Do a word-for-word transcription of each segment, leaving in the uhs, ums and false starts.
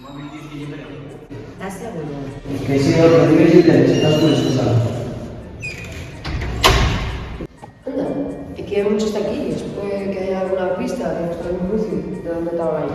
¿Estás seguro? Que sí, no, que diga si te, si estás con excusa. Anda, é que hai munches taquilles. Puede que haya alguna pista de nuestro negocio, de dónde estaba ahí.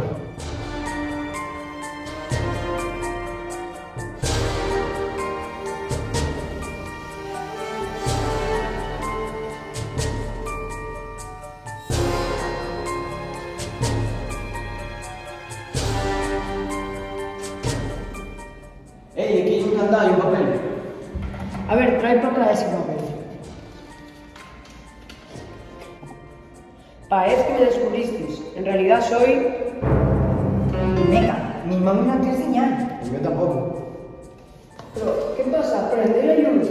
Ey, aquí hai un candá y un papel. A ver, trai pa acá ese papel. Paez que me descubristis. En realidá soi... Meca, mi móvil nun tien señal. El mío tampoco. Pero, ¿qué pasa? Prende la lluz.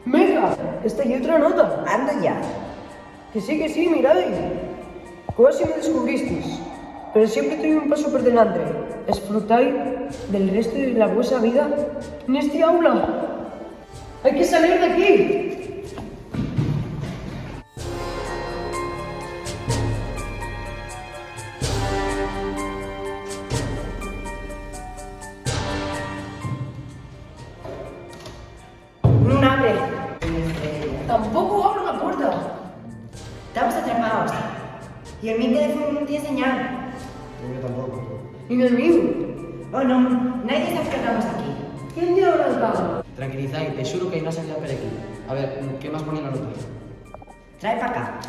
Meca, esta ye otra nota. Anda ya. Que sí, que sí, mirai. Cuasi me descubristis, pero siempre toi un pasu per delantre. Esfrutai del restu de la vuesa vida nesti aula. Hai que salir d'aquí. Nun abre. Tampoco abro la puerta. Tamos atrapaos. Y el mi teléfono nun tien señal. El mío tampoco. Nin el mío. Oh, non, naide sabe que tamos aquí. ¿Quién ye ahora el cabo? Tranquilizai, te xuro qu'hai una salida per aquí. A ver, ¿qué más pone la nota? Trai pa acá.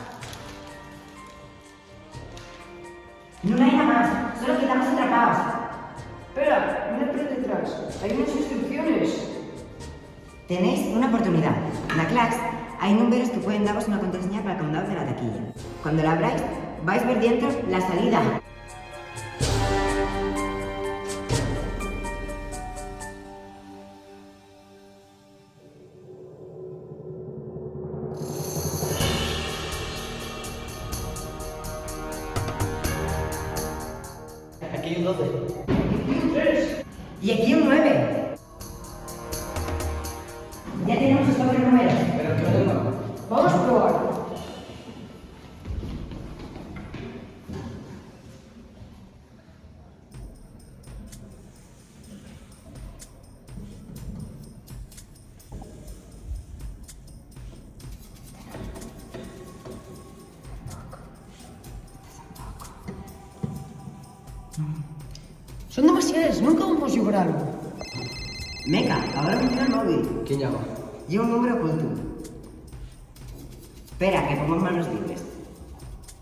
Nun hai namás, solo que tamos atrapaos. Pera, mira per detrás, hai unes instrucciones. Tenéis una oportunidá. Na clas hai númberos que pueden davos una contraseña pal candau de la taquilla. Cuando l'abráis, vais ver dientro la salida. Aquí hai un doce. Y aquí un nueve. Ya tenemos los cuatro números. Pero que no tengo. Vamos a probar. Son demasiades, nunca vamos a llogralo. Meca, ahora menciona el móvil. ¿Quién llama? Ye un númberu ocultu. Pera, que pongo manos libres.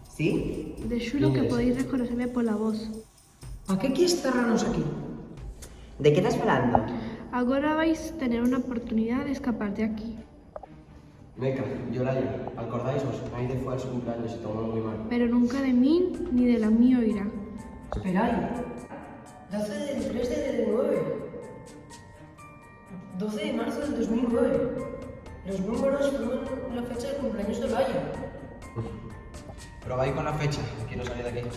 ¿Sí? De xuru que podéis reconocerme pola voz. ¿Pa qué quies cerranos aquí? ¿De qué tas falando? Agora vais tener una oportunidá d'escapar d'equí. Meca, yo Laia, alcordáisvos? Naide fue al so cumpleaños y tomólo mui mal. Pero nunca de min ni de la mi oira. Esperai. Doce del tres del nueve. Doce de marzo del dos mil nueve. Los números forman la fecha del cumpleaños de Laia. Probái con la fecha, quiero salir de aquí.